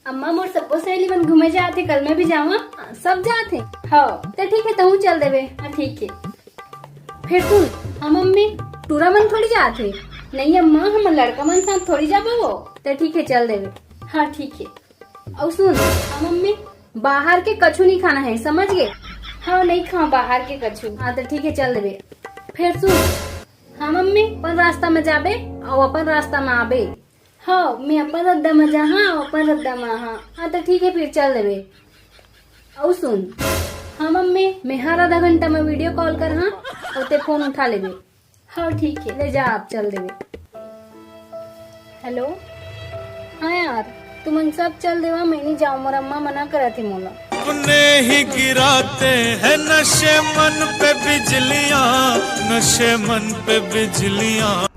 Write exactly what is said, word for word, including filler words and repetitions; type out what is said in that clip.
अम्मा, मोर सब्बो सहेली मन घूमे जात हे, कल मैं भी जावां। सब जात हे? हाँ। त ठीक हे, तहूं चल देबे। हाँ, ठीक हे। फेर सुन, हाँ मम्मी, टूरा मन थोड़ी जात हे। नहीं अम्मा, हम लड़का मन साथ थोड़ी जाबो वो। त ठीक हे, चल देबे। हाँ, ठीक हे। अउ सुन, हाँ मम्मी, बाहर के कछु नहीं खाना हे, समझ गे? हाँ, नहीं खाओं बाहर के कछु। हाँ, त ठीक हे, चल देबे। फेर सुन, हाँ मम्मी, अपन रास्ता में जाबे अउ अपन रास्ता में आबे। हाँ, मैं अपन रद्दा में जाहां, अपन रद्दा में आहां। हाँ, त ठीक हे, फेर चल देबे। अउ सुन, हाँ मम्मी, मैं हर आधा घंटा में video call करहां, अउ ते फोन उठा लेबे। हाँ, ठीक हे। ले जा, आप चल देबे। हेलो, हाँ यार, तुमन सब चल देवा, मैं नहीं जाऊँ, मोर अम्मा मना करत हे मोला। अपने ही गिराते हैं नशे मन पे बिजलियां, नशे मन पे बिजलियां।